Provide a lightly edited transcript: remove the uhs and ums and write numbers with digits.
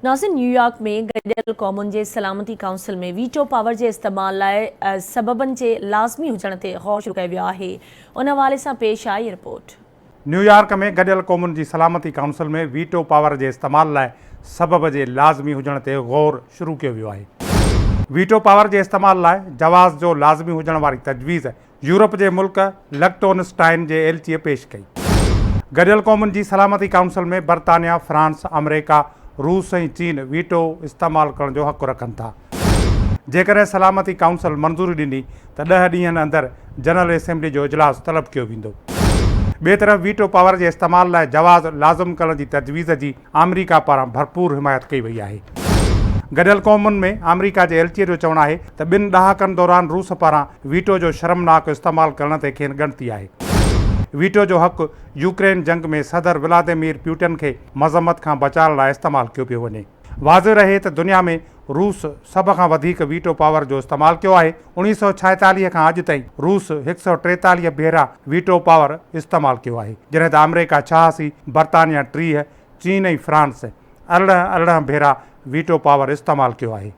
ناظرين نيويارڪ ۾ گڏيل قومن جي سلامتي ڪائونسل ۾ ويٽو پاور جي استعمال لاء سببن جي لازمي هجڻ تي غور شروع ڪيو ويو آهي ان حوالي سان پيش آهي رپورٽ. نيويارڪ ۾ گڏيل قومن جي سلامتي ڪائونسل ۾ ويٽو پاور جي استعمال لاء سبب جي لازمي هجڻ تي غور شروع ڪيو ويو آهي. ويٽو پاور جي استعمال لاء جواز جو لازمي هجڻ واري تجويز يورپ جي ملڪ لڪٽونسٽائن جي ايلچيء پيش ڪئي. گڏيل قومن جي سلامتي ڪائونسل ۾ برطانيا، فرانس، آمريڪا، روس ۽ چين ويٽو استعمال ڪرڻ جو حق رکن ٿا. جيڪڏهن سلامتي ڪائونسل منظوري ڏني ته ڏهه ڏينهن اندر جنرل اسيمبلي جو اجلاس طلب ڪيو ويندو. ٻئي طرف ويٽو پاور جي استعمال لاء جواز لازم ڪرڻ جي تجويز جي آمريڪا پاران ڀرپور حمايت ڪئي وئي آهي. گڏيل قومن ۾ آمريڪا جي ايلچيء جو چوڻ آهي ته ٻن ڏهاڪن دوران روس پاران ويٽو جو شرمناڪ استعمال ڪرڻ تي کين ڳڻتي آهي. ويٽو جو حق يوڪرين جنگ ۾ صدر ولاديمير پيوٽن کي مذمت کان بچائڻ لاء استعمال ڪيو پيو وڃي. واضح رهي ته دنيا ۾ روس سڀ کان وڌيڪ ويٽو پاور جو استعمال ڪيو آهي. 1946 کان اڄ تائين روس 143 ڀيرا ويٽو پاور استعمال ڪيو آهي، جڏهن ته آمريڪا 86، برطانيا 30، چين ۽ فرانس 18 18 ڀيرا ويٽو پاور استعمال ڪيو آهي.